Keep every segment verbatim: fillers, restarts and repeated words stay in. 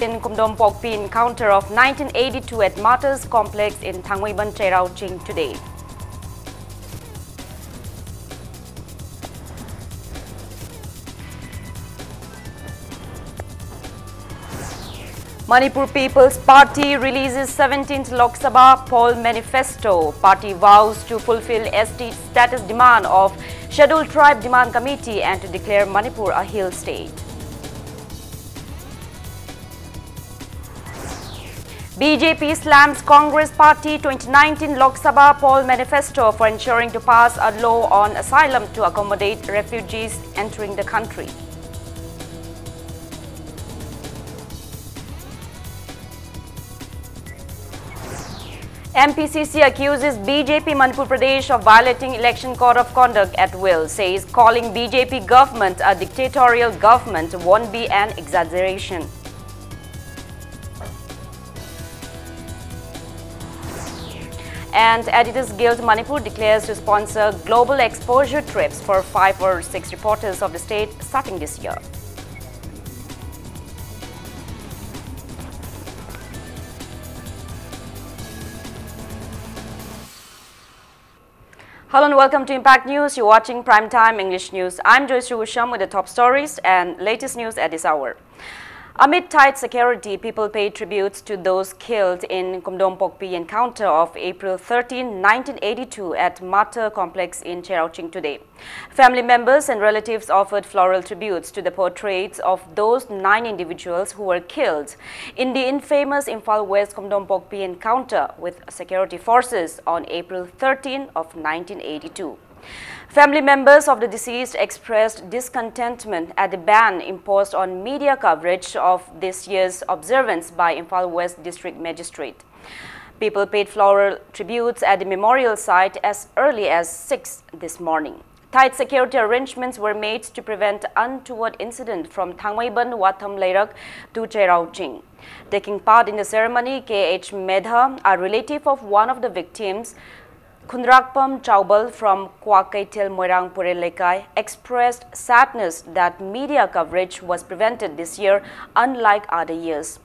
In Kumdom Pokpi encounter of nineteen eighty-two at Martyrs Complex in Thangmeiban Cheiraoching today. Manipur People's Party releases seventeenth Lok Sabha poll manifesto. Party vows to fulfill S T status demand of Scheduled Tribe Demand Committee and to declare Manipur a hill state. B J P slams Congress Party twenty nineteen Lok Sabha poll manifesto for ensuring to pass a law on asylum to accommodate refugees entering the country. M P C C accuses B J P Manipur Pradesh of violating Election Code of Conduct at will, says calling B J P government a dictatorial government won't be an exaggeration. And Editors Guild Manipur declares to sponsor global exposure trips for five or six reporters of the state starting this year. Hello and welcome to Impact News. You're watching Prime Time English News. I'm Joyce Rusham with the top stories and latest news at this hour. Amid tight security, people paid tributes to those killed in Kumdom Pokpi encounter of April thirteen, nineteen eighty-two at Martyr Complex in Cheiraoching today. Family members and relatives offered floral tributes to the portraits of those nine individuals who were killed in the infamous Imphal West Kumdom Pokpi encounter with security forces on April thirteen of nineteen eighty-two. Family members of the deceased expressed discontentment at the ban imposed on media coverage of this year's observance by Imphal West District Magistrate. People paid floral tributes at the memorial site as early as six this morning. Tight security arrangements were made to prevent untoward incident from Thangmeiban Watham Leirak to Cheiraoching. Taking part in the ceremony, K H Medha, a relative of one of the victims, Khundrakpam Chaubal from Kwakeithel Moirang Purel Lekai expressed sadness that media coverage was prevented this year, unlike other years.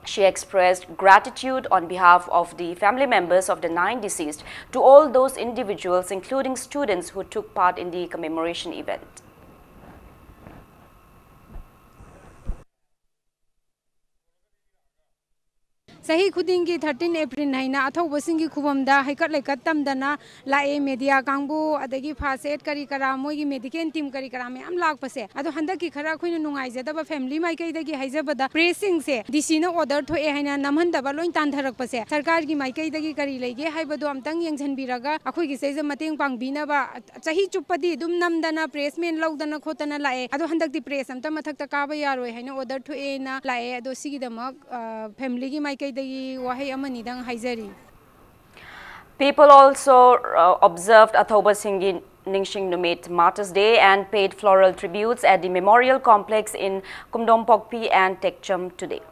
She expressed gratitude on behalf of the family members of the nine deceased to all those individuals, including students who took part in the commemoration event. ꯆꯍꯤ ꯈꯨꯗꯤꯡꯒꯤ thirteen April ꯍꯥꯏꯅ ꯑꯊꯧꯕꯁꯤꯡꯒꯤ ꯈꯨꯕꯝꯗ ꯍꯩꯀꯠ ꯂꯩꯀꯠ ꯇꯝꯗꯅ ꯂꯥꯛꯑꯦ꯫ Media ꯀꯥꯡꯕꯨ, ꯑꯗꯒꯤ first aid ꯀꯔꯤ ꯀꯔꯥ, ꯃꯣꯏꯒꯤ medical team ꯀꯔꯤ ꯀꯔꯥ ꯃꯌꯥꯝ ꯂꯥꯛꯄꯁꯦ꯫ ꯑꯗꯣ ꯍꯟꯗꯛꯀꯤ ꯈꯔ ꯑꯩꯈꯣꯏꯅ ꯅꯨꯡꯉꯥꯏꯖꯗꯕ family ꯃꯥꯏꯀꯩꯗꯒꯤ ꯍꯥꯏꯖꯕꯗ, pressꯁꯤꯡꯁꯦ DCꯅ order ꯊꯣꯛꯑꯦ ꯍꯥꯏꯅ ꯅꯝꯍꯟꯗꯕ ꯂꯣꯏ ꯇꯥꯟꯊꯔꯛꯄꯁꯦ, ꯁꯔꯀꯥꯔꯒꯤ ꯃꯥꯏꯀꯩꯗꯒꯤ ꯀꯔꯤ ꯂꯩꯒꯦ ꯍꯥꯏꯕꯗꯣ ꯑꯝꯇꯪ ꯌꯦꯡꯁꯤꯟꯕꯤꯔꯒ ꯑꯩꯈꯣꯏꯒꯤ ꯁꯤꯗꯩꯁꯤꯗ ꯃꯇꯦꯡ ꯄꯥꯡꯕꯤꯅꯕ꯫ ꯆꯍꯤ ꯆꯨꯞꯄꯗꯤ ꯑꯗꯨꯝ ꯅꯝꯗꯅ pressman ꯂꯧꯗꯅ ꯈꯣꯠꯇꯅ ꯂꯥꯛꯑꯦ꯫ ꯑꯗꯣ ꯍꯟꯗꯛꯇꯤ press ꯑꯝꯇ ꯃꯊꯛꯇ ꯀꯥꯕ ꯌꯥꯔꯣꯏ ꯍꯥꯏꯅ order ꯊꯣꯛꯑꯦꯅ ꯂꯥꯛꯑꯦ꯫ ꯑꯗꯣ ꯁꯤꯒꯤꯗꯃꯛ, ꯑ, familyꯒꯤ ꯃꯥꯏꯀꯩꯗꯒꯤ ꯋꯥꯍꯩ ꯑꯃꯅꯤꯗꯪ ꯍꯥꯏꯖꯔꯤ꯫ People also, uh, observed Athouba Singhi Ningshing Numit, Martyrs' Day, and paid floral tributes at the Memorial Complex in Kumdompokpi and Tekcham today.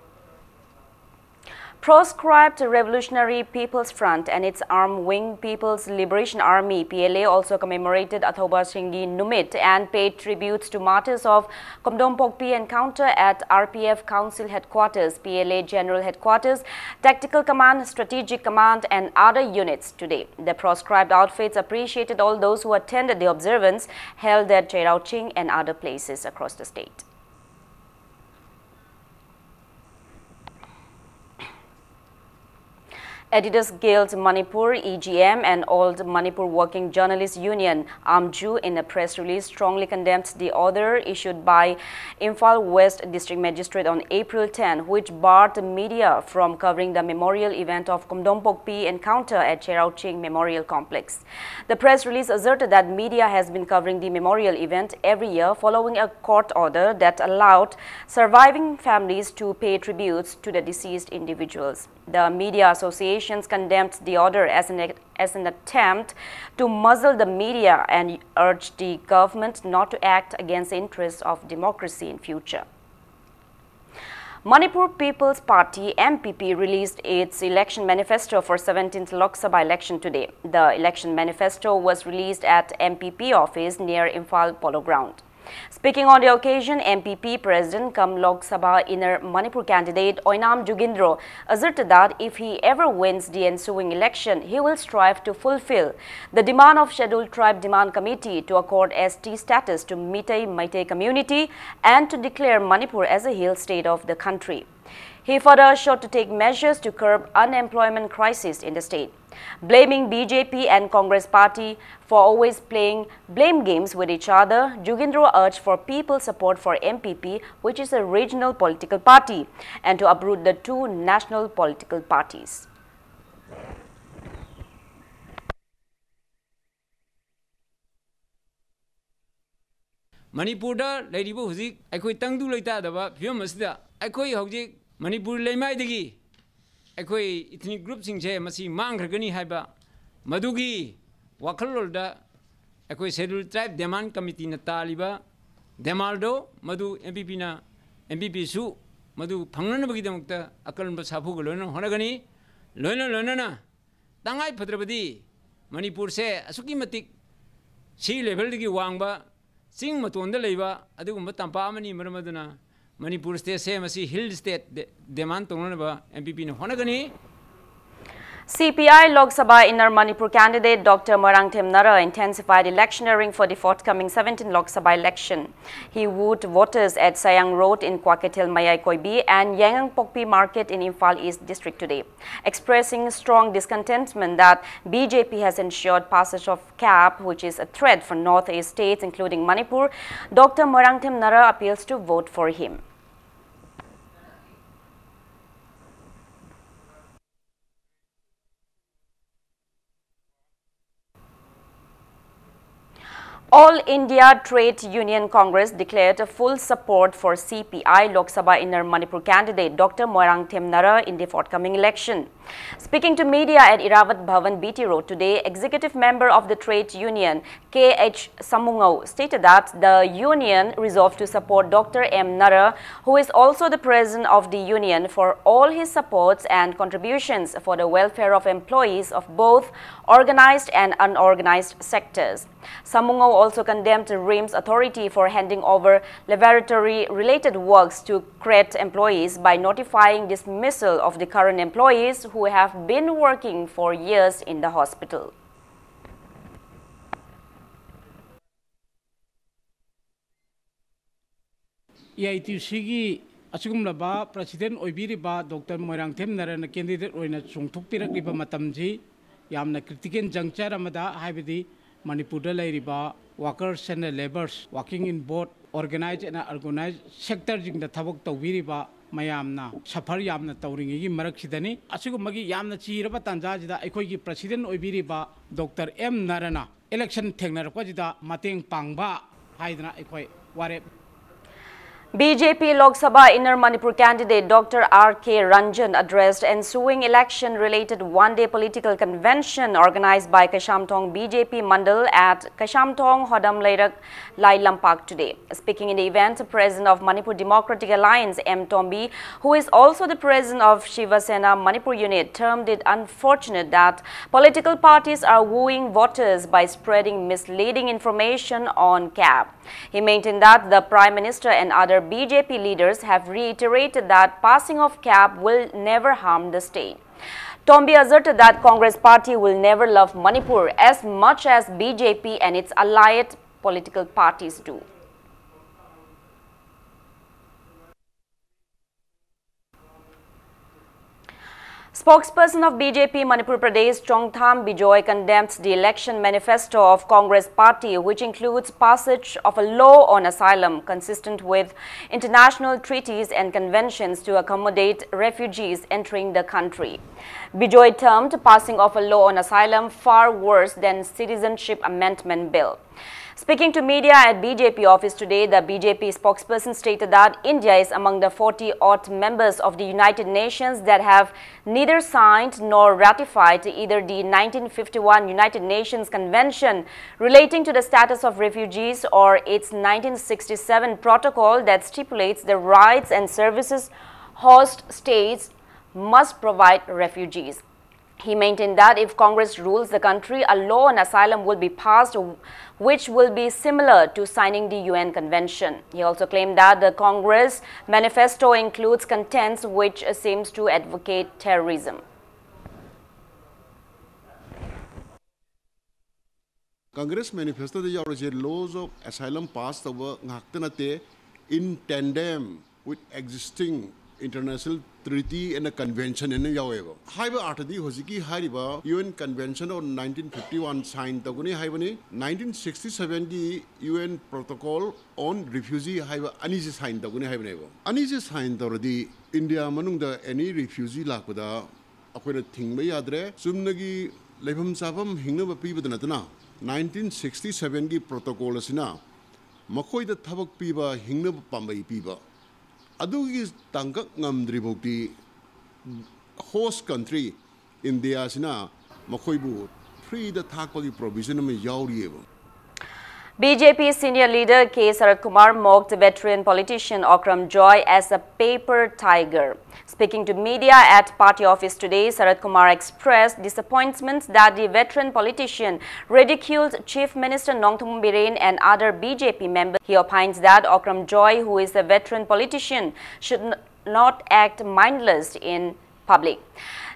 Proscribed Revolutionary People's Front and its arm wing, People's Liberation Army, P L A, also commemorated Athouba Singhi Numit and paid tributes to martyrs of Kumdompokpi encounter at R P F Council Headquarters, P L A General Headquarters, Tactical Command, Strategic Command, and other units today. The proscribed outfits appreciated all those who attended the observance held at Cheiraoching and other places across the state. Editors Guild Manipur, E G M, and All Manipur Working Journalists Union, AMWJU, in a press release strongly condemned the order issued by Imphal West District Magistrate on April ten, which barred the media from covering the memorial event of Kumdompokpi encounter at Cheiraoching Memorial Complex. The press release asserted that media has been covering the memorial event every year following a court order that allowed surviving families to pay tributes to the deceased individuals. The media associations condemned the order as an, as an attempt to muzzle the media and urged the government not to act against the interests of democracy in future. Manipur People's Party, M P P, released its election manifesto for seventeenth Lok Sabha election today. The election manifesto was released at M P P office near Imphal Polo Ground. Speaking on the occasion, M P P President cum Lok Sabha Inner Manipur candidate Oinam Jugindro asserted that if he ever wins the ensuing election, he will strive to fulfill the demand of Scheduled Tribe Demand Committee to accord S T status to Meitei Meitei community and to declare Manipur as a hill state of the country. He further assured to take measures to curb unemployment crisis in the state. Blaming B J P and Congress party for always playing blame games with each other, Jugindro urged for people support for M P P, which is a regional political party, and to uproot the two national political parties. ꯃꯅꯤꯄꯨꯔꯗ ꯂꯩꯔꯤꯕ ꯍꯧꯖꯤꯛ ꯑꯩꯈꯣꯏ ꯇꯪꯗꯨ ꯂꯩꯇꯥꯗꯕ ꯐꯤꯕꯝ ꯑꯁꯤꯗ ꯑꯩꯈꯣꯏ ꯍꯧꯖꯤꯛ ꯃꯅꯤꯄꯨꯔ ꯂꯩꯃꯥꯏꯗꯒꯤ ꯑꯩꯈꯣꯏ ꯏꯊꯅꯤꯛ ꯒ꯭ꯔꯨꯞꯁꯤꯡꯁꯦ ꯃꯁꯤ ꯃꯥꯡꯈ꯭ꯔꯒꯅꯤ ꯍꯥꯏꯕ ꯃꯗꯨꯒꯤ ꯋꯥꯈꯜꯂꯣꯟꯗ ꯑꯩꯈꯣꯏ ꯁꯦꯗꯨꯜ ꯇ꯭ꯔꯥꯏꯕ ꯗꯦꯃꯥꯟ ꯀꯃꯤꯇꯤꯅ ꯇꯥꯜꯂꯤꯕ ꯗꯦꯃꯥꯟꯗꯣ ꯃꯗꯨ ꯑꯦꯝ ꯄꯤ ꯄꯤꯅ ꯑꯦꯝ ꯄꯤ ꯄꯤꯁꯨ ꯃꯗꯨ ꯐꯪꯅꯅꯕꯒꯤꯗꯃꯛꯇ ꯑꯀꯟꯕ ꯁꯥꯐꯨꯒ ꯂꯣꯏꯅꯅ ꯍꯣꯠꯅꯒꯅꯤ꯫ ꯂꯣꯏꯅ ꯂꯣꯏꯅꯅ ꯇꯉꯥꯏ ꯐꯗ꯭ꯔꯕꯗꯤ ꯃꯅꯤꯄꯨꯔꯁꯦ ꯑꯁꯨꯛꯀꯤ ꯃꯇꯤꯛ ꯁꯤ ꯂꯦꯚꯦꯜꯗꯒꯤ ꯋꯥꯡꯕ ꯆꯤꯡ ꯃꯇꯣꯟꯗ ꯂꯩꯕ ꯑꯗꯨꯒꯨꯝꯕ ꯇꯝꯄꯥꯛ ꯑꯃꯅꯤ꯫ ꯃꯔꯝ ꯑꯗꯨꯅ ꯃꯅꯤꯄꯨꯔ ꯁ꯭ꯇꯦꯠꯁꯦ ꯃꯁꯤ ꯍꯤꯜ ꯁ꯭ꯇꯦꯠ ꯗꯦꯃꯥꯟ ꯇꯧꯅꯅꯕ ꯑꯦꯝ ꯄꯤ ꯄꯤꯅ ꯍꯣꯠꯅꯒꯅꯤ꯫ C P I Lok Sabha Inner Manipur candidate Doctor Moirangthem Nara intensified electioneering for the forthcoming seventeenth Lok Sabha election. He wooed voters at Sayang Road in Kukatithel Mayai Koibi and Yaingangpokpi Market in Imphal East District today, expressing strong discontentment that B J P has ensured passage of CAP, which is a threat for North East states including Manipur. Doctor Moirangthem Nara appeals to vote for him. All India Trade Union Congress declared full support for C P I Lok Sabha Inner Manipur candidate Doctor Moirangthem Nara in the forthcoming election. Speaking to media at Iravat Bhavan B T Road today, executive member of the trade union K H Samungao stated that the union resolved to support Doctor M Nara, who is also the president of the union, for all his supports and contributions for the welfare of employees of both organized and unorganized sectors. Samungao also condemned RIMS authority for handing over laboratory-related works to CRET employees by notifying dismissal of the current employees who have been working for years in the hospital. A I T U ꯁꯤꯒꯤ ꯑꯁꯤꯒꯨꯝꯂꯕ president ꯑꯣꯏꯕꯤꯔꯤꯕ doctor Moirangthem ꯅꯔꯟꯅ candidate ꯑꯣꯏꯅ ꯆꯣꯡꯊꯣꯛꯄꯤꯔꯛꯂꯤꯕ ꯃꯇꯝꯁꯤ ꯌꯥꯝꯅ critical juncture ꯑꯃꯗ, ꯍꯥꯏꯕꯗꯤ ꯃꯅꯤꯄꯨꯔꯗ ꯂꯩꯔꯤꯕ workers and labours, working in both organised and unorganised sectorꯁꯤꯡꯗ ꯊꯕꯛ ꯇꯧꯕꯤꯔꯤꯕ ꯃꯌꯥꯝꯅ suffer ꯌꯥꯝꯅ ꯇꯧꯔꯤꯉꯩꯒꯤ ꯃꯔꯛꯁꯤꯗꯅꯤ꯫ ꯑꯁꯤꯒꯨꯝꯕꯒꯤ ꯌꯥꯝꯅ ꯆꯤꯔꯕ ꯇꯥꯟꯖꯥꯁꯤꯗ ꯑꯩꯈꯣꯏꯒꯤ president ꯑꯣꯏꯕꯤꯔꯤꯕ ꯗꯣꯛꯇꯔ ꯑꯦꯝ ꯅꯔꯟꯅ election ꯊꯦꯡꯅꯔꯛꯄꯁꯤꯗ ꯃꯇꯦꯡ ꯄꯥꯡꯕ ꯍꯥꯏꯗꯅ ꯑꯩꯈꯣꯏ ꯋꯥꯔꯦꯞ꯫ B J P Lok Sabha Inner Manipur candidate Doctor R K Ranjan addressed ensuing election-related one-day political convention organized by Kaishamthong B J P Mandal at Kaishamthong Hodam Leirak Lailampak today. Speaking in the event, President of Manipur Democratic Alliance M Tombi, who is also the President of Shiva Sena Manipur Unit, termed it unfortunate that political parties are wooing voters by spreading misleading information on CAB. He maintained that the Prime Minister and other B J P leaders have reiterated that passing of CAB will never harm the state. Tombi asserted that Congress party will never love Manipur as much as B J P and its allied political parties do. Spokesperson of B J P Manipur Pradesh, Chongtham Bijoy, condemns the election manifesto of Congress party, which includes passage of a law on asylum consistent with international treaties and conventions to accommodate refugees entering the country. Bijoy termed passing of a law on asylum far worse than Citizenship Amendment Bill. Speaking to media at B J P office today, the B J P spokesperson stated that India is among the forty odd members of the United Nations that have neither signed nor ratified either the nineteen fifty-one United Nations Convention relating to the status of refugees or its nineteen sixty-seven protocol that stipulates the rights and services host states must provide refugees. He maintained that if Congress rules the country, a law on asylum will be passed, which will be similar to signing the U N Convention. He also claimed that the Congress manifesto includes contents which seems to advocate terrorism. Congress manifesto the ꯌꯥꯎꯔꯤꯁꯦ laws of asylum pass ꯇꯧꯕ ꯉꯥꯛꯇ ꯅꯠꯇꯦ, in tandem with existing international treaty and convention ꯍꯥꯏꯅ ꯌꯥꯎꯋꯦꯕ꯫ ꯍꯥꯏꯕ ꯑꯥꯔꯊꯗꯤ ꯍꯧꯖꯤꯛꯀꯤ ꯍꯥꯏꯔꯤꯕ U N Convention of nineteen fifty one sign ꯇꯧꯒꯅꯤ ꯍꯥꯏꯕꯅꯤ, nineteen sixty seven ꯒꯤ U N Protocol on Refugee ꯍꯥꯏꯕ ꯑꯅꯤꯁꯦ sign ꯇꯧꯒꯅꯤ ꯍꯥꯏꯕꯅꯦꯕ꯫ ꯑꯅꯤꯁꯦ sign ꯇꯧꯔꯗꯤ ꯏꯟꯗꯤꯌꯥ ꯃꯅꯨꯡꯗ any refugee ꯂꯥꯛꯄꯗ ꯑꯩꯈꯣꯏꯅ ꯊꯤꯡꯕ ꯌꯥꯗ꯭ꯔꯦ꯫ ꯆꯨꯝꯅꯒꯤ ꯂꯩꯐꯝ ꯆꯥꯐꯝ ꯍꯤꯡꯅꯕ ꯄꯤꯕꯗ ꯅꯠꯇꯅ nineteen sixty seven ꯒꯤ protocol ꯑꯁꯤꯅ ꯃꯈꯣꯏꯗ ꯊꯕꯛ ꯄꯤꯕ, ꯍꯤꯡꯅꯕ ꯄꯥꯝꯕꯩ ꯄꯤꯕ, ꯑꯗꯨꯒꯤ ꯇꯥꯡꯀꯛ ꯉꯝꯗ꯭ꯔꯤ ꯐꯥꯎꯗꯤ host country ꯏꯟꯗꯤꯌꯥꯁꯤꯅ ꯃꯈꯣꯏꯕꯨ free ꯗ ꯊꯥꯛꯄꯒꯤ provision ꯑꯃ ꯌꯥꯎꯔꯤꯑꯕ꯫ B J P senior leader K Sarat Kumar mocked veteran politician Okram Joy as a paper tiger. Speaking to media at party office today, Sarat Kumar expressed disappointment that the veteran politician ridiculed Chief Minister Nongthombam Biren and other B J P members. He opines that Okram Joy, who is a veteran politician, should n- not act mindless in public.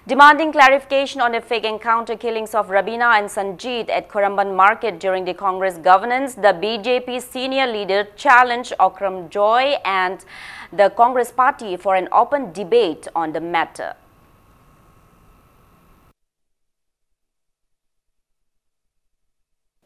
Demanding clarification on the fake encounter killings of Rabina and Sanjeet at Khorramban Market during the Congress governance, the B J P senior leader challenged Okram Joy and the Congress party for an open debate on the matter.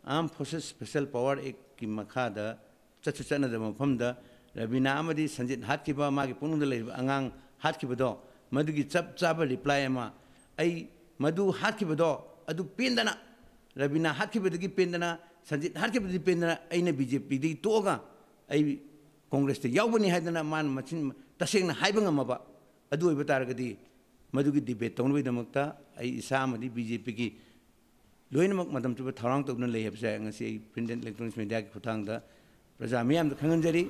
Armed Forces Special Power Act ꯀꯤ ꯃꯈꯥꯗ ꯆꯠꯁꯨ ꯆꯠꯅꯗꯕ ꯃꯐꯝꯗ ꯔꯕꯤꯅꯥ ꯑꯃꯗꯤ ꯁꯟꯖꯤꯠ ꯍꯥꯠꯈꯤꯕ, ꯃꯥꯒꯤ ꯄꯨꯛꯅꯨꯡꯗ ꯂꯩꯔꯤꯕ ꯑꯉꯥꯡ ꯍꯥꯠꯈꯤꯕꯗꯣ, ꯃꯗꯨꯒꯤ ꯆꯞ ꯆꯥꯕ reply ꯑꯃ ꯑꯩ, ꯃꯗꯨ ꯍꯥꯠꯈꯤꯕꯗꯣ ꯑꯗꯨ ꯄꯦꯟꯗꯅ, ꯔꯕꯤꯅꯥ ꯍꯥꯠꯈꯤꯕꯗꯒꯤ ꯄꯦꯟꯗꯅ ꯁꯟꯖꯤꯠ ꯍꯥꯠꯈꯤꯕ ꯗꯤꯄꯦꯟꯗ꯭ꯔ ꯑꯩꯅ ꯕꯤ ꯖꯦ ꯄꯤꯗꯒꯤ ꯇꯣꯛꯑꯒ ꯑꯩ ꯀꯣꯡꯒ꯭ꯔꯦꯁꯇ ꯌꯥꯎꯕꯅꯤ ꯍꯥꯏꯗꯅ ꯃꯥꯅ ꯃꯆꯤꯟ ꯇꯁꯦꯡꯅ ꯍꯥꯏꯕ ꯉꯝꯃꯕ ꯑꯗꯨ ꯑꯣꯏꯕ ꯇꯥꯔꯒꯗꯤ ꯃꯗꯨꯒꯤ ꯗꯤꯕꯦꯠ ꯇꯧꯅꯕꯒꯤꯗꯃꯛꯇ ꯑꯩ ꯏꯁꯥ ꯑꯃꯗꯤ ꯕꯤ ꯖꯦ ꯄꯤꯒꯤ ꯂꯣꯏꯅꯃꯛ ꯃꯇꯝ ꯆꯨꯞꯄ ꯊꯧꯔꯥꯡ ꯇꯧꯗꯨꯅ ꯂꯩ ꯍꯥꯏꯕꯁꯦ ꯉꯁꯤ ꯑꯩ Print and Electronics Media ꯒꯤ ꯈꯨꯠꯊꯥꯡꯗ ꯄ꯭ꯔꯖꯥ ꯃꯤꯌꯥꯝꯗ ꯈꯪꯍꯟꯖꯔꯤ꯫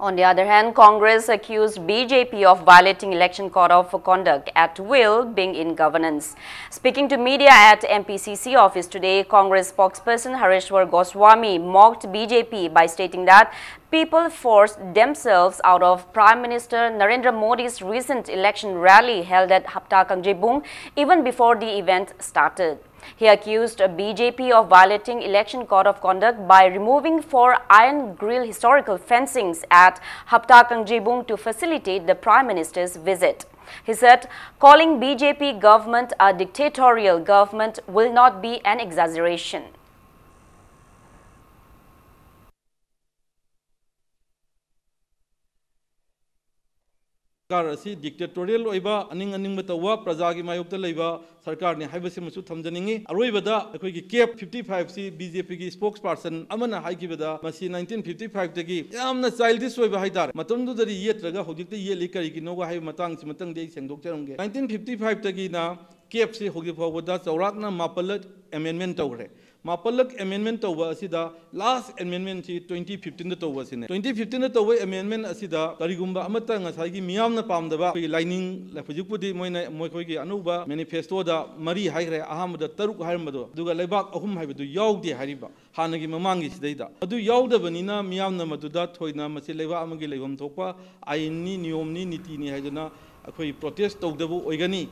On the other hand, Congress accused B J P of violating election code of conduct at will, being in governance. Speaking to media at M P C C office today, Congress spokesperson Hareshwar Goswami mocked B J P by stating that people forced themselves out of Prime Minister Narendra Modi's recent election rally held at Hapta Kangjebung even before the event started. He accused B J P of violating election code of conduct by removing four iron grill historical fencings at Hapta Kangjebung to facilitate the Prime Minister's visit. He said calling B J P government a dictatorial government will not be an exaggeration. ꯁꯔꯀꯥꯔ ꯑꯁꯤ dictatorial ꯑꯣꯏꯕ, ꯑꯅꯤꯡ ꯑꯅꯤꯡꯕ ꯇꯧꯕ, ꯄ꯭ꯔꯖꯥꯒꯤ ꯃꯥꯌꯣꯛꯇ ꯂꯩꯕ ꯁꯔꯀꯥꯔꯅꯤ ꯍꯥꯏꯕꯁꯤꯃꯁꯨ ꯊꯝꯖꯅꯤꯡꯏ꯫ ꯑꯔꯣꯏꯕꯗ ꯑꯩꯈꯣꯏꯒꯤ CAP fifty five ꯁꯤ B J P ꯒꯤ spokesperson ꯑꯃꯅ ꯍꯥꯏꯈꯤꯕꯗ ꯃꯁꯤ nineteen fifty five ꯇꯒꯤ ꯌꯥꯝꯅ childish ꯑꯣꯏꯕ ꯍꯥꯏꯇꯥꯔꯦ꯫ ꯃꯇꯝꯗꯨꯗꯗꯤ ꯌꯦꯠꯇ꯭ꯔꯒ ꯍꯧꯖꯤꯛꯇ ꯌꯦꯠꯂꯤ ꯀꯔꯤꯒꯤꯅꯣꯒ ꯍꯥꯏꯕ ꯃꯇꯥꯡꯁꯤꯃꯇꯪꯗꯤ ꯑꯩ ꯁꯦꯡꯗꯣꯛꯆꯔꯝꯒꯦ꯫ Nineteen fifty five ꯇꯒꯤꯅ CAP ꯁꯤ ꯍꯧꯖꯤꯛ ꯐꯥꯎꯕꯗ ꯆꯥꯎꯔꯥꯛꯅ ꯃꯥꯄꯜꯂꯛ amendment ꯇꯧꯈ꯭ꯔꯦ꯫ ꯃꯥꯄꯜꯂꯛ amendment ꯇꯧꯕ ꯑꯁꯤꯗ last amendment ꯁꯤ twenty fifteen ꯗ ꯇꯧꯕ ꯑꯁꯤꯅꯦ꯫ Twenty fifteen ꯗ ꯇꯧꯕ amendment ꯑꯁꯤꯗ ꯀꯔꯤꯒꯨꯝꯕ ꯑꯃꯠꯇ ꯉꯁꯥꯏꯒꯤ ꯃꯤꯌꯥꯝꯅ ꯄꯥꯝꯗꯕ ꯑꯩꯈꯣꯏꯒꯤ ꯂꯥꯏꯅꯤꯡ, ꯍꯧꯖꯤꯛꯄꯨꯗꯤ ꯃꯣꯏꯅ ꯃꯈꯣꯏꯒꯤ ꯑꯅꯧꯕ manifesto ꯗ ꯃꯔꯤ ꯍꯥꯏꯈ꯭ꯔꯦ, ꯑꯍꯥꯟꯕꯗ ꯇꯔꯨꯛ ꯍꯥꯏꯔꯝꯕꯗꯣ, ꯑꯗꯨꯒ ꯂꯩꯕꯥꯛ ꯑꯍꯨꯝ ꯍꯥꯏꯕꯗꯨ ꯌꯥꯎꯗꯦ ꯍꯥꯏꯔꯤꯕ ꯍꯥꯟꯅꯒꯤ ꯃꯃꯥꯡꯒꯤ ꯁꯤꯗꯩꯗ꯫ ꯑꯗꯨ ꯌꯥꯎꯗꯕꯅꯤꯅ ꯃꯤꯌꯥꯝꯅ ꯃꯗꯨꯗ ꯊꯣꯏꯅ ꯃꯁꯤ ꯂꯩꯕꯥꯛ ꯑꯃꯒꯤ ꯂꯩꯐꯝ ꯊꯣꯛꯄ ꯑꯥꯏꯟꯅꯤ, ꯅꯤꯌꯣꯝꯅꯤ, ꯅꯤꯇꯤꯅꯤ ꯍꯥꯏꯗꯨꯅ ꯑꯩꯈꯣꯏ protest ꯇꯧꯗꯕ ꯑꯣꯏꯒꯅꯤ꯫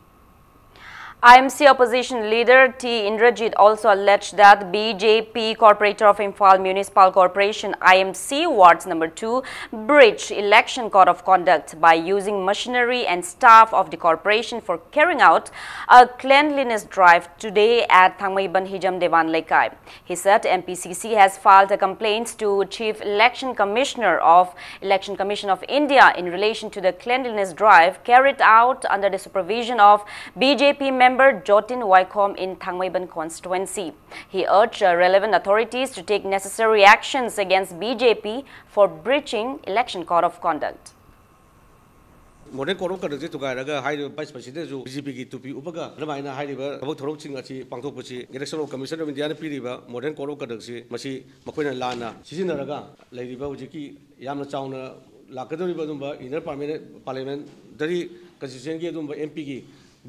I M C opposition leader T Indrajit also alleged that B J P corporator of Imphal Municipal Corporation, I M C, Ward number two, breached election code of conduct by using machinery and staff of the corporation for carrying out a cleanliness drive today at Thangmeiban Hijam Devan Leikai. He said M P C C has filed a complaint to Chief Election Commissioner of Election Commission of India in relation to the cleanliness drive carried out under the supervision of B J P Member Jotin Waikhom in Thangmeiban constituency. He urged, uh, relevant authorities to take necessary actions against B J P for breaching election code of conduct. Modern Code of Conduct ꯁꯤ ꯊꯨꯒꯥꯏꯔꯒ ꯍꯥꯏꯔꯤꯕ Vice President ꯁꯨ B J P ꯒꯤ ꯇꯨꯄꯤ ꯎꯞꯄꯒ ꯑꯗꯨꯃꯥꯏꯅ ꯍꯥꯏꯔꯤꯕ ꯊꯕꯛ ꯊꯧꯔꯝꯁꯤꯡ ꯑꯁꯤ ꯄꯥꯡꯊꯣꯛꯄꯁꯤ Election Commission of India ꯅ ꯄꯤꯔꯤꯕ Modern Code of Conduct ꯁꯤ ꯃꯁꯤ ꯃꯈꯣꯏꯅ ꯂꯥꯟꯅ ꯁꯤꯖꯤꯟꯅꯔꯒ ꯂꯩꯔꯤꯕ ꯍꯧꯖꯤꯛꯀꯤ ꯌꯥꯝꯅ ꯆꯥꯎꯅ ꯂꯥꯛꯀꯗꯧꯔꯤꯕ ꯑꯗꯨꯝꯕ inner parliamentary constituency ꯒꯤ ꯑꯗꯨꯝꯕ M P ꯒꯤ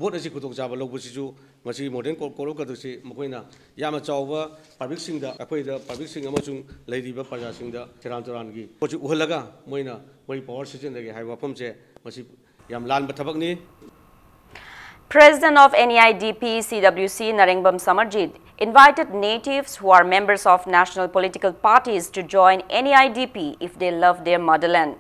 vote ꯑꯁꯤ ꯈꯨꯗꯣꯡꯆꯥꯕ ꯂꯧꯕꯁꯤꯁꯨ ꯃꯁꯤ Modern Code of Conduct ꯁꯤ ꯃꯈꯣꯏꯅ ꯌꯥꯝꯅ ꯆꯥꯎꯕ public ꯁꯤꯡꯗ, ꯑꯩꯈꯣꯏꯗ public ꯁꯤꯡ ꯑꯃꯁꯨꯡ ꯂꯩꯔꯤꯕ ꯄ꯭ꯔꯖꯥꯁꯤꯡꯗ ꯁꯦꯔꯥꯟ ꯇꯨꯔꯥꯟꯒꯤ ꯄꯣꯠꯁꯤ ꯎꯍꯜꯂꯒ ꯃꯣꯏꯅ ꯃꯣꯏ power ꯁꯤꯖꯤꯟꯅꯒꯦ ꯍꯥꯏꯕ ꯋꯥꯐꯝꯁꯦ ꯃꯁꯤ ꯌꯥꯝ ꯂꯥꯟꯕ ꯊꯕꯛꯅꯤ꯫ President of N E I D P C W C, Narengbam Samarjit, invited natives who are members of national political parties to join N E I D P if they love their motherland.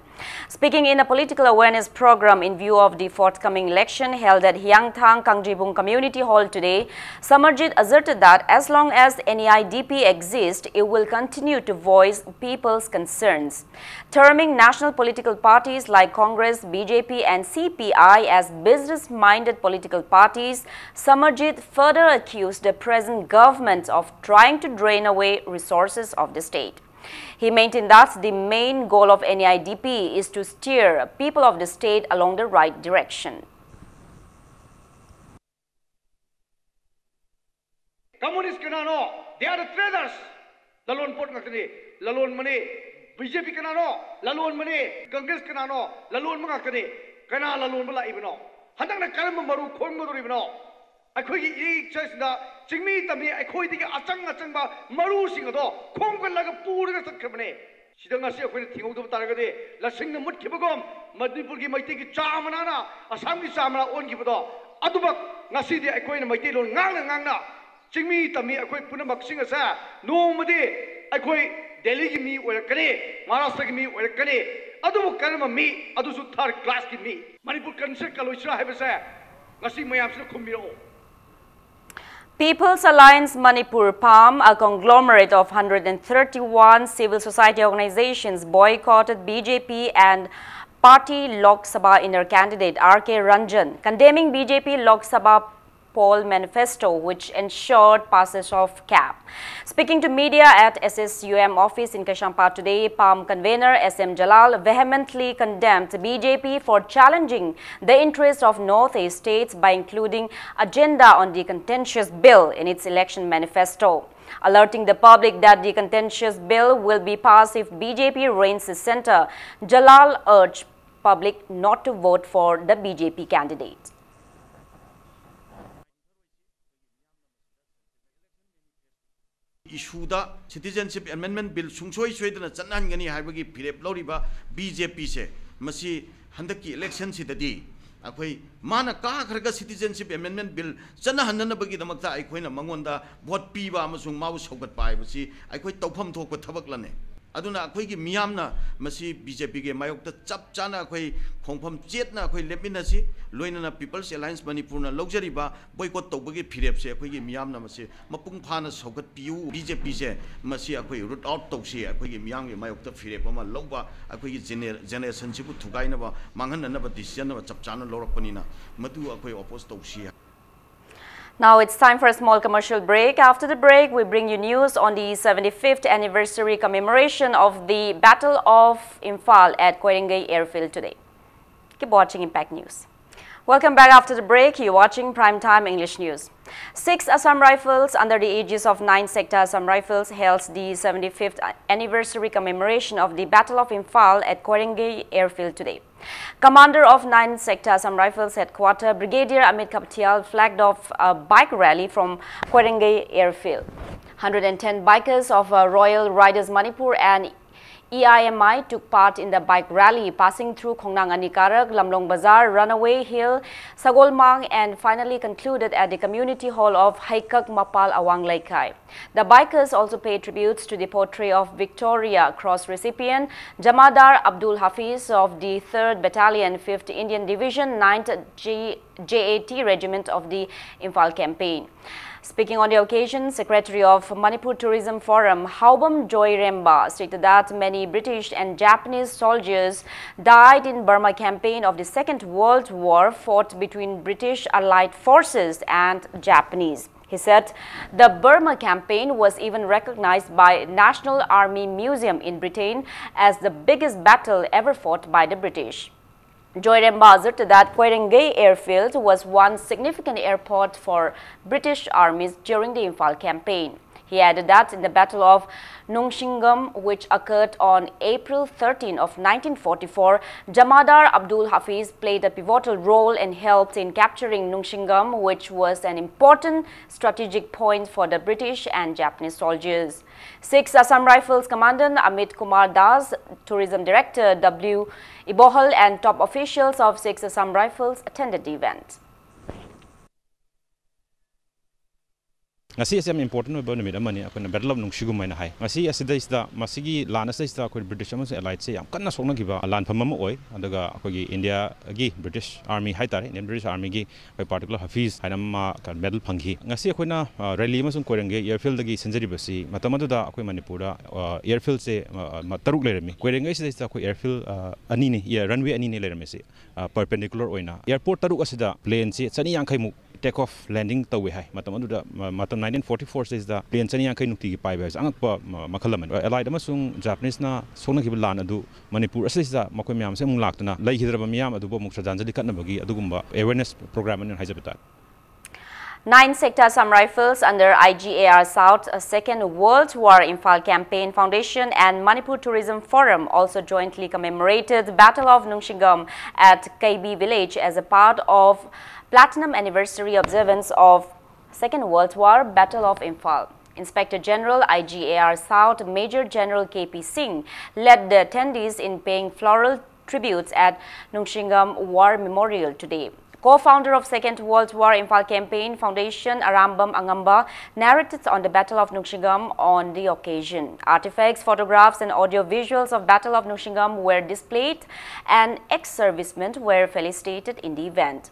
Speaking in a political awareness program in view of the forthcoming election held at Hiangthang Kangjibung Community Hall today, Samarjit asserted that as long as N E I D P exists, it will continue to voice people's concerns. Terming national political parties like Congress, B J P and C P I as business-minded political parties, Samarjit further accused the present government of trying to drain away resources of the state. He maintained that the main goal of N E I D P is to steer people of the state along the right direction. Communist ꯀꯅꯥꯅꯣ? They are the traitors. ꯂꯂꯣꯟ ꯄꯣꯠ ꯉꯥꯛꯇꯅꯤ, ꯂꯂꯣꯟꯕꯅꯤ꯫ B J P ꯀꯅꯥꯅꯣ? ꯂꯂꯣꯟꯕꯅꯤ꯫ Congress ꯀꯅꯥꯅꯣ? ꯂꯂꯣꯟꯕ ꯉꯥꯛꯇꯅꯤ꯫ ꯀꯅꯥ ꯂꯂꯣꯟꯕ ꯂꯥꯛꯏꯕꯅꯣ? ꯍꯟꯗꯛꯅ ꯀꯔꯝꯕ ꯃꯔꯨ ꯈꯣꯝꯒꯗꯧꯔꯤꯕꯅꯣ? ꯑꯩꯈꯣꯏꯒꯤ ꯏꯔꯤꯛ ꯏꯆꯥꯁꯤꯡꯗ ꯆꯤꯡꯃꯤ ꯇꯝꯃꯤ ꯑꯩꯈꯣꯏꯗꯒꯤ ꯑꯆꯪ ꯑꯆꯪꯕ ꯃꯔꯨꯁꯤꯡ ꯑꯗꯣ ꯈꯣꯝꯒꯠꯂꯒ ꯄꯨꯔꯒ ꯆꯠꯈ꯭ꯔꯕꯅꯦ꯫ ꯁꯤꯗ ꯉꯁꯤ ꯑꯩꯈꯣꯏꯅ ꯊꯤꯡꯍꯧꯗꯕ ꯇꯥꯔꯒꯗꯤ ꯂꯁꯤꯡꯅ ꯃꯨꯠꯈꯤꯕꯒꯨꯝ ꯃꯅꯤꯄꯨꯔꯒꯤ ꯃꯩꯇꯩꯒꯤ ꯆꯥ ꯃꯅꯥꯅ ꯑꯁꯥꯝꯒꯤ ꯆꯥ ꯃꯅꯥ ꯑꯣꯟꯈꯤꯕꯗꯣ ꯑꯗꯨꯃꯛ ꯉꯁꯤꯗꯤ ꯑꯩꯈꯣꯏꯅ ꯃꯩꯇꯩꯂꯣꯟ ꯉꯥꯡꯅ ꯉꯥꯡꯅ ꯆꯤꯡꯃꯤ ꯇꯝꯃꯤ ꯑꯩꯈꯣꯏ ꯄꯨꯝꯅꯃꯛꯁꯤꯡ ꯑꯁꯦ ꯅꯣꯡꯃꯗꯤ ꯑꯩꯈꯣꯏ ꯗꯦꯜꯂꯤꯒꯤ ꯃꯤ ꯑꯣꯏꯔꯛꯀꯅꯤ, ꯃꯍꯥꯔꯥꯁꯇ꯭ꯔꯒꯤ ꯃꯤ ꯑꯣꯏꯔꯛꯀꯅꯤ꯫ ꯑꯗꯨꯕꯨ ꯀꯔꯝꯕ ꯃꯤ? ꯑꯗꯨꯁꯨ third class ꯀꯤ ꯃꯤ꯫ ꯃꯅꯤꯄꯨꯔ ꯀꯟꯁꯔ ꯀꯜꯂꯣꯏꯁꯤꯔꯥ ꯍꯥꯏꯕꯁꯦ ꯉꯁꯤ ꯃꯌꯥꯝꯁꯤꯅ ꯈꯨꯝꯕꯤꯔꯛꯑꯣ꯫ People's Alliance Manipur, PAM, a conglomerate of hundred and thirty-one civil society organizations, boycotted B J P and party Lok Sabha inner candidate R K Ranjan, condemning B J P Lok Sabha Paul manifesto, which ensured passage of cap. Speaking to media at S S U M office in Kaisampha today, PAM convener S M Jalal vehemently condemned B J P for challenging the interests of Northeast states by including agenda on the contentious bill in its election manifesto, alerting the public that the contentious bill will be passed if B J P reigns the center. Jalal urged public not to vote for the B J P candidate. Issueꯗ Citizenship Amendment Bill ꯁꯨꯡꯁꯣꯏ ꯁꯣꯏꯗꯅ ꯆꯠꯅꯍꯟꯒꯅꯤ ꯍꯥꯏꯕꯒꯤ ꯐꯤꯔꯦꯞ ꯂꯧꯔꯤꯕ B J Pꯁꯦ, ꯃꯁꯤ ꯍꯟꯗꯛꯀꯤ electionꯁꯤꯗꯗꯤ ꯑꯩꯈꯣꯏ ꯃꯥꯅ ꯀꯥꯈ꯭ꯔꯒ Citizenship Amendment Bill ꯆꯠꯅꯍꯟꯅꯅꯕꯒꯤꯗꯃꯛꯇ ꯑꯩꯈꯣꯏꯅ ꯃꯉꯣꯟꯗ vote ꯄꯤꯕ ꯑꯃꯁꯨꯡ ꯃꯥꯕꯨ ꯁꯧꯒꯠꯄ ꯍꯥꯏꯕꯁꯤ ꯑꯩꯈꯣꯏ ꯇꯧꯐꯝ ꯊꯣꯛꯄ ꯊꯕꯛꯂꯅꯦ꯫ ꯑꯗꯨꯅ ꯑꯩꯈꯣꯏꯒꯤ ꯃꯤꯌꯥꯝꯅ ꯃꯁꯤ B J Pꯒꯤ ꯃꯥꯌꯣꯛꯇ ꯆꯞ ꯆꯥꯅ ꯑꯩꯈꯣꯏ ꯈꯣꯡꯐꯝ ꯆꯦꯠꯅ ꯑꯩꯈꯣꯏ ꯂꯦꯞꯃꯤꯟꯅꯁꯤ꯫ ꯂꯣꯏꯅꯅ People's Alliance ꯃꯅꯤꯄꯨꯔꯅ ꯂꯧꯖꯔꯤꯕ boycott ꯇꯧꯕꯒꯤ ꯐꯤꯔꯦꯞꯁꯦ ꯑꯩꯈꯣꯏꯒꯤ ꯃꯤꯌꯥꯝꯅ ꯃꯁꯤ ꯃꯄꯨꯡ ꯐꯥꯅ ꯁꯧꯒꯠꯄꯤꯌꯨ꯫ B J Pꯁꯦ ꯃꯁꯤ ꯑꯩꯈꯣꯏ root out ꯇꯧꯁꯤ꯫ ꯑꯩꯈꯣꯏꯒꯤ ꯃꯤꯌꯥꯝꯒꯤ ꯃꯥꯌꯣꯛꯇ ꯐꯤꯔꯦꯞ ꯑꯃ ꯂꯧꯕ, ꯑꯩꯈꯣꯏꯒꯤ gener- generationꯁꯤꯕꯨ ꯊꯨꯒꯥꯏꯅꯕ, ꯃꯥꯡꯍꯟꯅꯅꯕ decision ꯑꯃ ꯆꯞ ꯆꯥꯅ ꯂꯧꯔꯛꯄꯅꯤꯅ ꯃꯗꯨ ꯑꯩꯈꯣꯏ oppose ꯇꯧꯁꯤ꯫ Now it's time for a small commercial break. After the break, we bring you news on the seventy-fifth anniversary commemoration of the Battle of Imphal at Koirengei Airfield today. Keep watching Impact News. Welcome back after the break. You're watching Primetime English News. Six Assam Rifles, under the aegis of Nine Sector Assam Rifles, held the seventy-fifth anniversary commemoration of the Battle of Imphal at Koirengei Airfield today. Commander of Nine Sector Assam Rifles Headquarter, Brigadier Amit Kapathiyal, flagged off a bike rally from Koirengei Airfield. Hundred and ten bikers of, uh, Royal Riders Manipur and E I M I took part in the bike rally, passing through Khongnang Anikarak, Lamlong Bazar, Runaway Hill, Sagolmang, and finally concluded at the community hall of Haikak Mapal Awang Leikai. The bikers also paid tributes to the poetry of Victoria Cross recipient Jamadar Abdul Hafiz of the third Battalion, fifth Indian Division, ninth G- J A T Regiment of the Imphal Campaign. Speaking on the occasion, Secretary of Manipur Tourism Forum, Haobam Joy Remba, stated that many British and Japanese soldiers died in Burma campaign of the Second World War fought between British allied forces and Japanese. He said the Burma campaign was even recognized by National Army Museum in Britain as the biggest battle ever fought by the British. Joy Remba asserted that Koirengei airfield was one significant airport for British armies during the Imphal campaign. He added that in the Battle of Nungshingam, which occurred on April thirteen of nineteen forty-four, Jamadar Abdul Hafiz played a pivotal role and helped in capturing Nungshingam, which was an important strategic point for the British and Japanese soldiers. Sixth Assam Rifles Commandant Amit Kumar Das, Tourism Director W Ibohal, and top officials of Sixth Assam Rifles attended the event. ꯉꯁꯤ ꯑꯁꯤ ꯌꯥꯝ important ꯑꯣꯏꯕ ꯅꯨꯃꯤꯠ ꯑꯃꯅꯤ꯫ ꯑꯩꯈꯣꯏꯅ battle of ꯅꯨꯡꯁꯤꯒꯨꯝ ꯍꯥꯏꯅ ꯍꯥꯏ꯫ ꯉꯁꯤ ꯑꯁꯤꯗꯩꯁꯤꯗ, ꯃꯁꯤꯒꯤ ꯂꯥꯟ ꯑꯁꯤꯗꯩꯁꯤꯗ ꯑꯩꯈꯣꯏ ꯕ꯭ꯔꯤꯇꯤꯁ ꯑꯃꯁꯨꯡ ꯑꯦꯂꯥꯏꯠꯁꯦ ꯌꯥꯝ ꯀꯟꯅ ꯁꯣꯛꯅꯈꯤꯕ ꯂꯥꯟꯐꯝ ꯑꯃ ꯑꯣꯏ꯫ ꯑꯗꯨꯒ ꯑꯩꯈꯣꯏꯒꯤ ꯏꯟꯗꯤꯌꯥꯒꯤ ꯕ꯭ꯔꯤꯇꯤꯁ ꯑꯥꯔꯃꯤ ꯍꯥꯏꯇꯥꯔꯦ, ꯏꯟꯗꯤꯌꯟ ꯕ꯭ꯔꯤꯇꯤꯁ ꯑꯥꯔꯃꯤꯒꯤ ꯑꯩꯈꯣꯏ ꯄꯥꯔꯇꯤꯀꯨꯂꯔ ꯍꯐꯤꯖ ꯍꯥꯏꯅ ꯑꯃ ꯃꯦꯗꯜ ꯐꯪꯈꯤ꯫ ꯉꯁꯤ ꯑꯩꯈꯣꯏꯅ ꯔꯦꯂꯤ ꯑꯃꯁꯨꯡ ꯀꯣꯏꯔꯦꯡꯒꯩ ꯑꯦꯌꯔꯐꯤꯜꯗꯒꯤ ꯁꯤꯟꯖꯔꯤꯕꯁꯤ ꯃꯇꯝ ꯑꯗꯨꯗ ꯑꯩꯈꯣꯏ ꯃꯅꯤꯄꯨꯔꯗ ꯑꯦꯌꯔꯐꯤꯜꯁꯦ ꯇꯔꯨꯛ ꯂꯩꯔꯝꯃꯤ꯫ ꯀꯣꯏꯔꯦꯡꯒꯩꯁꯤꯗꯩꯁꯤꯗ ꯑꯩꯈꯣꯏ ꯑꯦꯌꯔꯐꯤꯜ ꯑꯅꯤꯅꯤ, ꯔꯟꯋꯦ ꯑꯅꯤꯅꯤ ꯂꯩꯔꯝꯃꯤꯁꯤ꯫ ꯄꯔꯄꯦꯟꯗꯤꯀꯨꯂꯔ ꯑꯣꯏꯅ ꯑꯦꯌꯔꯄꯣꯔꯠ ꯇꯔꯨꯛ ꯑꯁꯤꯗ ꯄ꯭ꯂꯦꯟꯁꯤ ꯆꯅꯤ ꯌꯥꯡꯈꯩꯃꯨꯛ ꯇꯦꯛ ꯑꯣꯐ ꯂꯦꯟꯗꯤꯡ ꯇꯧꯋꯦ ꯍꯥꯏ꯫ ꯃꯇꯝ ꯑꯗꯨꯗ, ꯃꯇꯝ ꯅꯥꯏꯟꯇꯤꯟ ꯐꯣꯔꯇꯤ ꯐꯣꯔ ꯁꯤꯗꯩꯁꯤꯗ ꯄ꯭ꯂꯦꯟ ꯆꯅꯤ ꯌꯥꯡꯈꯩ ꯅꯨꯡꯇꯤꯒꯤ ꯄꯥꯏꯕ ꯍꯥꯏꯕꯁꯤ ꯑꯉꯛꯄ ꯃꯈꯜ ꯑꯃꯅꯤ꯫ ꯑꯦꯂꯥꯏꯠ ꯑꯃꯁꯨꯡ ꯖꯄꯅꯤꯁꯅ ꯁꯣꯛꯅꯈꯤꯕ ꯂꯥꯟ ꯑꯗꯨ ꯃꯅꯤꯄꯨꯔ ꯑꯁꯤꯗꯩꯁꯤꯗ ꯃꯈꯣꯏ ꯃꯌꯥꯝꯁꯦ ꯑꯃꯨꯛ ꯂꯥꯛꯇꯨꯅ ꯂꯩꯈꯤꯗ꯭ꯔꯕ ꯃꯤꯌꯥꯝ ꯑꯗꯨꯕꯨ ꯑꯃꯨꯛ ꯁ꯭ꯔꯗꯥꯟꯖꯂꯤ ꯀꯠꯅꯕꯒꯤ ꯑꯗꯨꯒꯨꯝꯕ ꯑꯦꯋꯦꯔꯅꯦꯁ ꯄ꯭ꯔꯣꯒ꯭ꯔꯥꯝ ꯑꯃꯅꯤ ꯍꯥꯏꯖꯕ ꯇꯥꯔꯦ꯫ Ninth Sector Assam Rifles under I G A R South, uh, Second World War Imphal Campaign Foundation and Manipur Tourism Forum also jointly commemorated Battle of Nungshingam at K B village as a part of platinum anniversary observance of Second World War Battle of Imphal. Inspector General I G A R South Major General K P Singh led the attendees in paying floral tributes at Nungshingam War Memorial today. Co-founder of Second World War Imphal Campaign Foundation Arambam Angamba narrated on the Battle of Nungshingam on the occasion. Artifacts, photographs and audio visuals of Battle of Nungshingam were displayed and ex-servicemen were felicitated in the event.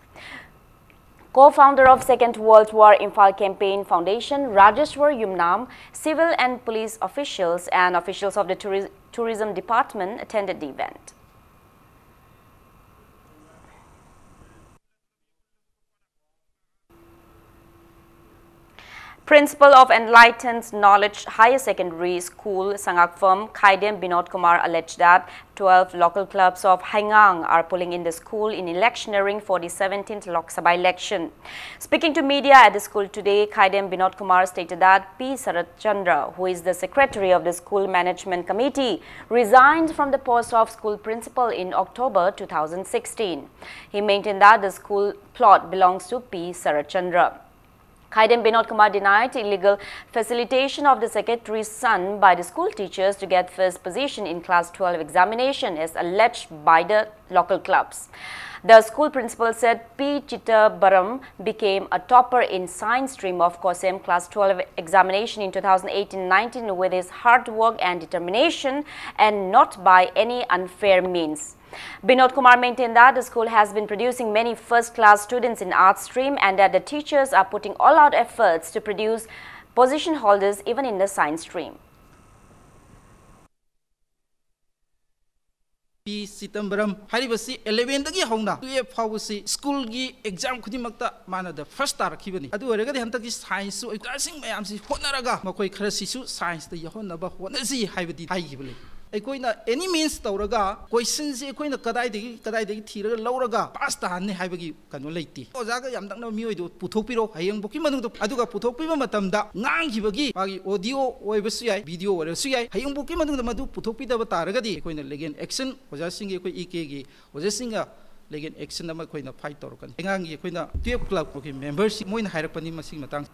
Co-founder of Second World War Imphal Campaign Foundation, Rajeshwar Yumnam, civil and police officials and officials of the Touri- Tourism Department attended the event. Principal of Enlightened Knowledge Higher Secondary School, Sangakpham, Khaidem Binod Kumar alleged that twelve local clubs of Heingang are pulling in the school in electioneering for the seventeenth Lok Sabha election. Speaking to media at the school today, Khaidem Binod Kumar stated that P Sarat Chandra, who is the secretary of the school management committee, resigned from the post of school principal in October two thousand sixteen. He maintained that the school plot belongs to P Sarat Chandra. Khaidem Binod Kumar denied illegal facilitation of the secretary's son by the school teachers to get first position in class twelve examination as alleged by the local clubs. The school principal said P Chittambaram became a topper in science stream of COHSEM class twelve examination in two thousand eighteen nineteen with his hard work and determination and not by any unfair means. Binod Kumar maintained that the school has been producing many first-class students in arts stream and that the teachers are putting all-out efforts to produce position holders even in the science stream. ꯄꯤ ꯆꯤꯗꯝꯕꯔꯝ ꯍꯥꯏꯔꯤꯕꯁꯤ elevenꯗꯒꯤ ꯍꯧꯅ twelve ꯐꯥꯎꯕꯁꯤ ꯁ꯭ꯀꯨꯜꯒꯤ exam ꯈꯨꯗꯤꯡꯃꯛꯇ ꯃꯥꯅ the first ꯇꯥꯔꯛꯈꯤꯕꯅꯤ꯫ ꯑꯗꯨ ꯑꯣꯏꯔꯒꯗꯤ ꯍꯟꯗꯛꯀꯤ scienceꯁꯨ ꯑꯣꯖꯥꯁꯤꯡ ꯃꯌꯥꯝꯁꯤ ꯍꯣꯠꯅꯔꯒ ꯃꯈꯣꯏ ꯈꯔꯁꯤꯁꯨ scienceꯇ ꯌꯥꯎꯍꯟꯅꯕ ꯍꯣꯠꯅꯁꯤ ꯍꯥꯏꯕꯗꯤ ꯍꯥꯏꯈꯤꯕ ꯂꯩ꯫ ꯑꯩꯈꯣꯏꯅ any means ꯇꯧꯔꯒ questionꯁꯤ ꯑꯩꯈꯣꯏꯅ ꯀꯗꯥꯏꯗꯒꯤ ꯀꯗꯥꯏꯗꯒꯤ ꯊꯤꯔꯒ ꯂꯧꯔꯒ pass ꯇꯥꯍꯟꯅꯤ ꯍꯥꯏꯕꯒꯤ ꯀꯩꯅꯣ ꯂꯩꯇꯦ꯫ ꯑꯣꯖꯥꯒ ꯌꯥꯝ ꯅꯛꯅꯕ ꯃꯤꯑꯣꯏꯗꯣ ꯄꯨꯊꯣꯛꯄꯤꯔꯣ ꯍꯌꯦꯡꯕꯨꯛꯀꯤ ꯃꯅꯨꯡꯗ, ꯑꯗꯨꯒ ꯄꯨꯊꯣꯛꯄꯤꯕ ꯃꯇꯝꯗ ꯉꯥꯡꯈꯤꯕꯒꯤ ꯃꯥꯒꯤ audio ꯑꯣꯏꯕꯁꯨ ꯌꯥꯏ, video ꯑꯣꯏꯔꯁꯨ ꯌꯥꯏ, ꯍꯌꯦꯡꯕꯨꯛꯀꯤ ꯃꯅꯨꯡꯗ ꯃꯗꯨ ꯄꯨꯊꯣꯛꯄꯤꯗꯕ ꯇꯥꯔꯒꯗꯤ ꯑꯩꯈꯣꯏꯅ legal action ꯑꯣꯖꯥꯁꯤꯡꯒꯤ ꯑꯩꯈꯣꯏ EKꯒꯤ ꯑꯣꯖꯥꯁꯤꯡꯒ legal action ꯑꯃ ꯑꯩꯈꯣꯏꯅ fight ꯇꯧꯔꯛꯀꯅꯤ꯫ ꯑꯉꯥꯡꯒꯤ ꯑꯩꯈꯣꯏꯅ twelve clubꯀꯤ memberꯁꯤꯡ ꯃꯣꯏꯅ ꯍꯥꯏꯔꯛꯄꯅꯤ ꯃꯁꯤꯒꯤ ꯃꯇꯥꯡ꯫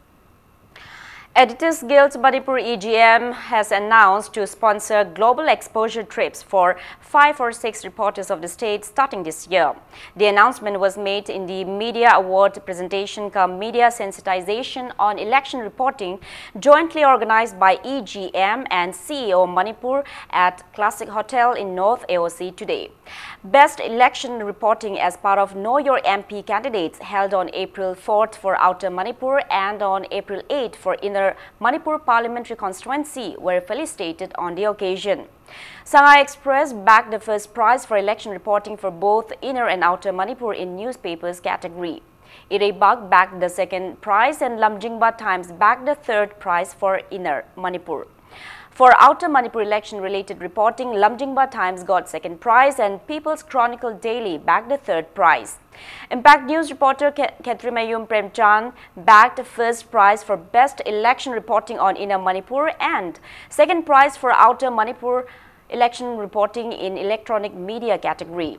Editors Guild Manipur E G M has announced to sponsor global exposure trips for five or six reporters of the state starting this year. The announcement was made in the media award presentation cum media sensitization on election reporting, jointly organized by E G M and C E O Manipur at Classic Hotel in North A O C today. Best election reporting as part of Know Your M P candidates held on April fourth for Outer Manipur and on April eighth for Inner Manipur Parliamentary Constituency were felicitated on the occasion. Sangai Express bagged the first prize for election reporting for both Inner and Outer Manipur in newspapers category. Ireibak bagged the second prize and Lamjingba Times bagged the third prize for Inner Manipur. For Outer Manipur election-related reporting, Lamjingba Times got second prize and People's Chronicle Daily bagged the third prize. Impact News reporter Khe- Khetrimayum Premchand bagged the first prize for best election reporting on Inner Manipur and second prize for Outer Manipur election reporting in electronic media category.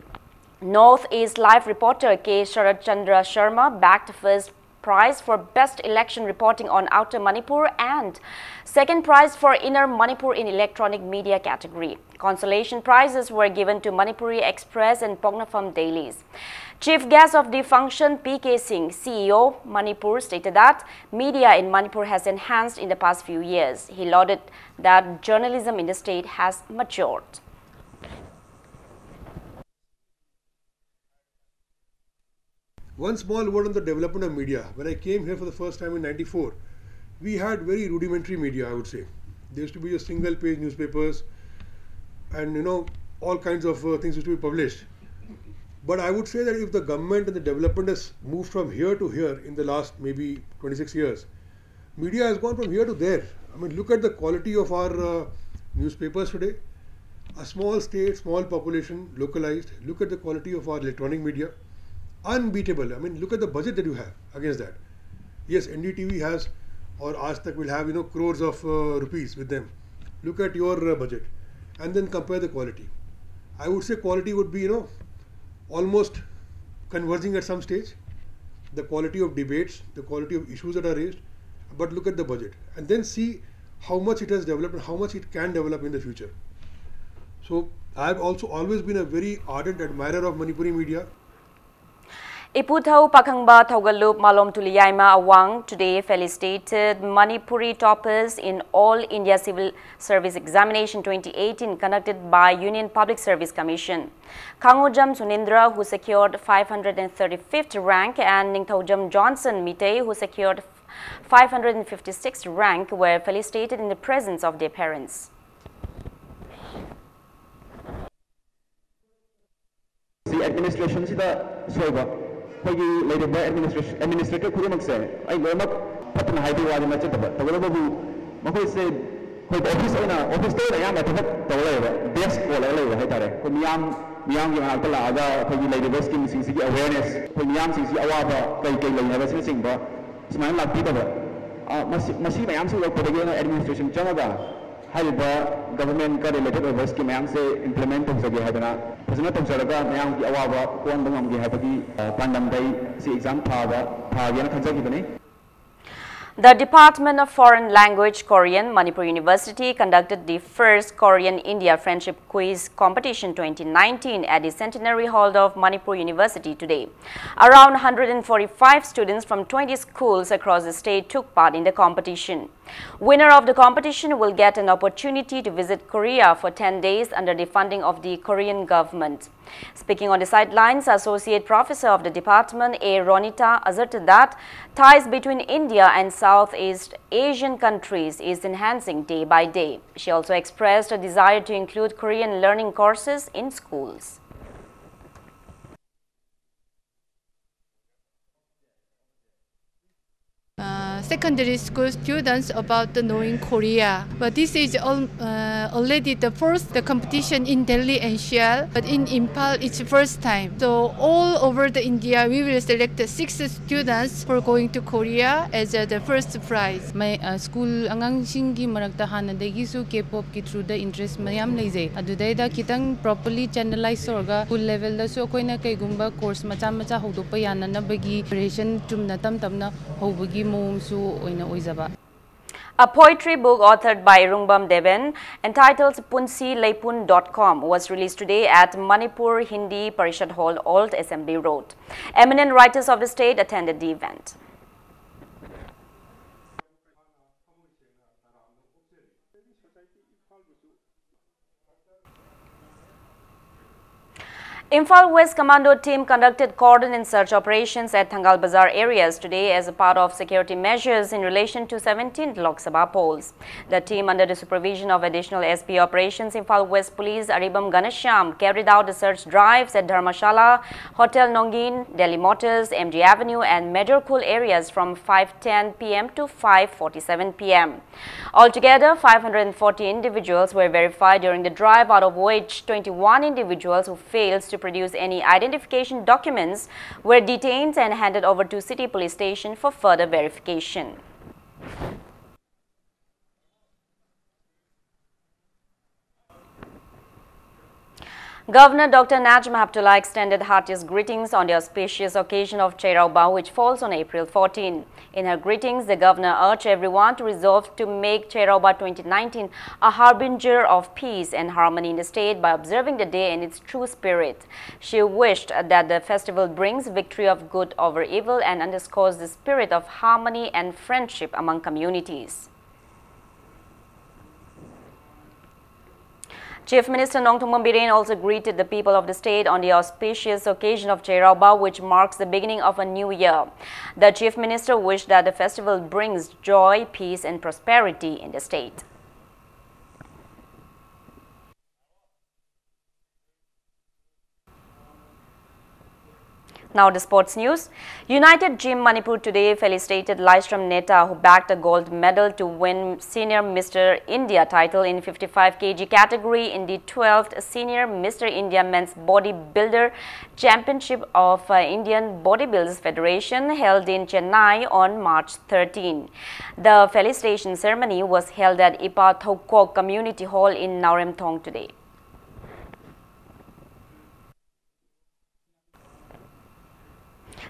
Northeast Live reporter K Sharat Chandra Sharma bagged first prize for best election reporting on Outer Manipur and second prize for Inner Manipur in electronic media category. Consolation prizes were given to Manipuri Express and Poknafam dailies. Chief guest of the function, P K Singh, C E O Manipur, stated that media in Manipur has enhanced in the past few years. He lauded that journalism in the state has matured. One small word on the development of media. When I came here for the first time in ninety-four, we had very rudimentary media, I would say. There used to be a single page newspapers and, you know, all kinds of uh, things used to be published. But I would say that if the government and the development has moved from here to here in the last maybe twenty-six years, media has gone from here to there. I mean, look at the quality of our uh, newspapers today. A small state, small population, localized. Look at the quality of our electronic media. Unbeatable. I mean, look at the budget that you have against that. Yes, N D T V has, or Aaj Tak will have, you know, crores of uh, rupees with them. Look at your uh, budget and then compare the quality. I would say quality would be, you know, almost converging at some stage. The quality of debates, the quality of issues that are raised, but look at the budget and then see how much it has developed and how much it can develop in the future. So I've also always been a very ardent admirer of Manipuri media. Iputhau Pakhangba Thaugalup Malom Tuliyaima Awang today felicitated Manipuri toppers in All India Civil Service Examination twenty eighteen conducted by Union Public Service Commission. Khangojam Sunindra, who secured five hundred thirty-fifth rank, and Ningthaujam Johnson Mitei, who secured five hundred fifty-sixth rank, were felicitated in the presence of their parents. ꯁꯤ administration ꯁꯤꯗ ꯁꯣꯏꯕ ꯑꯩꯈꯣꯏꯒꯤ ꯂꯩꯔꯤꯕ administration administrator ꯈꯨꯗꯤꯡꯃꯛꯁꯦ ꯑꯩ ꯂꯣꯏꯅꯃꯛ ꯐꯠꯇꯅ ꯍꯥꯏꯕꯒꯤ ꯋꯥꯗꯤ ꯅꯠꯆꯗꯕ, ꯇꯧꯕꯇꯕꯨ ꯃꯈꯣꯏꯁꯦ ꯑꯩꯈꯣꯏ ꯑꯣꯐꯤꯁ ꯑꯣꯏꯅ ꯑꯣꯐꯤꯁꯇ ꯑꯣꯏꯅ ꯑꯌꯥꯝꯕ ꯊꯕꯛ ꯇꯧꯔ ꯂꯩꯌꯦꯕ, ꯗꯦꯁ ꯀꯣꯜꯂꯒ ꯂꯩꯕ ꯍꯥꯏꯇꯥꯔꯦ꯫ ꯑꯩꯈꯣꯏ ꯃꯤꯌꯥꯝ ꯃꯤꯌꯥꯝꯒꯤ ꯃꯅꯥꯛꯇ ꯂꯥꯛꯑꯒ ꯑꯩꯈꯣꯏꯒꯤ ꯂꯩꯔꯤꯕ ꯁ꯭ꯀꯤꯝꯁꯤꯡꯁꯤꯒꯤ ꯑꯋꯦꯔꯅꯦꯁ, ꯑꯩꯈꯣꯏ ꯃꯤꯌꯥꯝꯁꯤꯡꯁꯤ ꯑꯋꯥꯕ ꯀꯩ ꯀꯩ ꯂꯩ ꯍꯥꯏꯕꯁꯤꯅꯆꯤꯡꯕ ꯁꯨꯃꯥꯏꯅ ꯂꯥꯛꯄꯤꯗꯕ, ꯃꯁꯤ ꯃꯁꯤ ꯃꯌꯥꯝꯁꯤ ꯎꯔꯛꯄꯗꯒꯤ ꯑꯩꯅ ꯑꯦꯗꯃꯤꯅꯤꯁꯇ꯭ꯔꯦꯁꯟ ꯆꯪꯉꯒ ꯍꯥꯏꯔꯤꯕ ꯒꯚꯔꯟꯃꯦꯟꯀ ꯔꯤꯂꯦꯇꯦꯗ ꯑꯣꯏꯕ ꯁ꯭ꯀꯤꯝ ꯃꯌꯥꯝꯁꯦ ꯏꯝꯄ꯭ꯂꯤꯃꯦꯟ ꯇꯧꯖꯒꯦ ꯍꯥꯏꯗꯅ ꯐꯖꯅ ꯇꯧꯖꯔꯒ ꯃꯌꯥꯝꯒꯤ ꯑꯋꯥꯕ ꯀꯣꯛꯍꯟꯕ ꯉꯝꯒꯦ ꯍꯥꯏꯕꯒꯤ ꯄꯥꯟꯗꯝꯗ ꯑꯩ ꯁꯤ ꯑꯦꯛꯖꯥꯝ ꯊꯥꯕ ꯊꯥꯒꯦꯅ ꯈꯟꯖꯈꯤꯕꯅꯤ꯫ The Department of Foreign Language, Korean, Manipur University conducted the first Korean India Friendship Quiz Competition twenty nineteen at the Centenary Hall of Manipur University today. Around one hundred forty-five students from twenty schools across the state took part in the competition. Winner of the competition will get an opportunity to visit Korea for ten days under the funding of the Korean government. Speaking on the sidelines, Associate Professor of the department, A Ronita, asserted that ties between India and Southeast Asian countries is enhancing day by day. She also expressed a desire to include Korean learning courses in schools. Uh, secondary school students about knowing Korea, but this is all, uh, Already the first the competition in Delhi N C R, but in Imphal it's first time. So all over the India we will select the six students for going to Korea as uh, the first prize. ꯃꯩ ꯑ, school ꯑꯉꯥꯡꯁꯤꯡꯒꯤ ꯃꯔꯛꯇ ꯍꯥꯟꯅꯗꯒꯤꯁꯨ ꯀꯦ ꯄꯣꯞꯀꯤ ꯊ꯭ꯔꯨꯗ interest ꯃꯌꯥꯝ ꯂꯩꯖꯩ꯫ ꯑꯗꯨꯗꯩꯗ ꯈꯤꯇꯪ properly ꯆꯦꯅꯦꯂꯥꯏꯁ ꯇꯧꯔꯒ ꯁ꯭ꯀꯨꯜ ꯂꯦꯚꯦꯜꯗꯁꯨ ꯑꯩꯈꯣꯏꯅ ꯀꯩꯒꯨꯝꯕ ꯀꯣꯔꯁ ꯃꯆꯥ ꯃꯆꯥ ꯍꯧꯗꯣꯛꯄ ꯌꯥꯅꯅꯕꯒꯤ ꯄ꯭ꯔꯤꯄꯦꯔꯦꯁꯟ ꯆꯨꯝꯅ ꯇꯞ ꯇꯞꯅ ꯍꯧꯕꯒꯤ ꯃꯑꯣꯡꯁꯨ ꯑꯣꯏꯅ ꯑꯣꯏꯖꯕ꯫ A poetry book authored by Rungbam Deben, entitled Punsi Leipun dot com, was released today at Manipur Hindi Parishad Hall, Old Assembly Road. Eminent writers of the state attended the event. Imphal West Commando team conducted cordon and search operations at Thangal Bazar areas today as a part of security measures in relation to seventeenth Lok Sabha polls. The team, under the supervision of Additional S P Operations Imphal West Police Aribam Ganashyam, carried out the search drives at Dharmashala, Hotel Nongin, Delhi Motors, M G Avenue, and Major Khul areas from five ten p m to five forty-seven p m. Altogether, five hundred forty individuals were verified during the drive, out of which twenty-one individuals who failed to produce any identification documents were detained and handed over to City Police Station for further verification. Governor Doctor Najma Heptulla extended heartiest greetings on the auspicious occasion of Cheiraoba, which falls on April fourteen. In her greetings, the governor urged everyone to resolve to make Cheiraoba twenty nineteen a harbinger of peace and harmony in the state by observing the day in its true spirit. She wished that the festival brings victory of good over evil and underscores the spirit of harmony and friendship among communities. Chief Minister Nongthombam Biren also greeted the people of the state on the auspicious occasion of Cheiraoba, which marks the beginning of a new year. The Chief Minister wished that the festival brings joy, peace, and prosperity in the state. Now the sports news. United Gym Manipur today felicitated Laishram Neta, who bagged a gold medal to win Senior Mister India title in fifty-five K G category in the twelfth Senior Mister India Men's Bodybuilder Championship of uh, Indian Bodybuilders Federation, held in Chennai on March thirteen. The felicitation ceremony was held at Ipa Thokok Community Hall in Naoremthong today.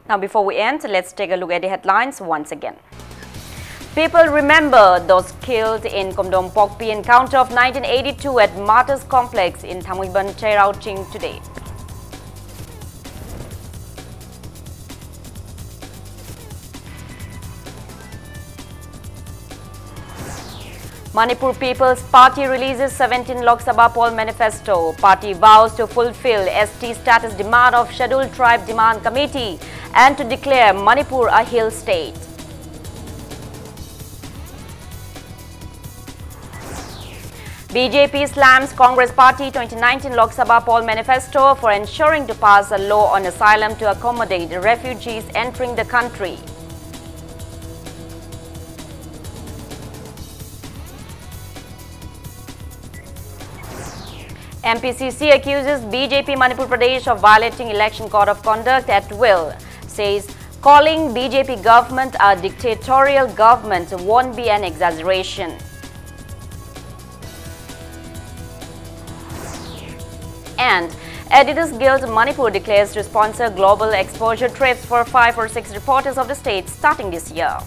Now, before we end, let's take a look at the headlines once again. People remember those killed in Khumdom Pokpi encounter of nineteen eighty-two at Martyrs Complex in Thanmuiban Cheiraoching today. Manipur People's Party releases seventeen Lok Sabha poll manifesto. Party vows to fulfill S T status demand of Scheduled Tribe Demand Committee and to declare Manipur a hill state. B J P slams Congress Party twenty nineteen Lok Sabha poll manifesto for ensuring to pass a law on asylum to accommodate refugees entering the country. M P C C accuses B J P Manipur Pradesh of violating Election Code of Conduct at will, says calling B J P government a dictatorial government won't be an exaggeration. And Editors Guild Manipur declares to sponsor global exposure trips for five or six reporters of the state starting this year.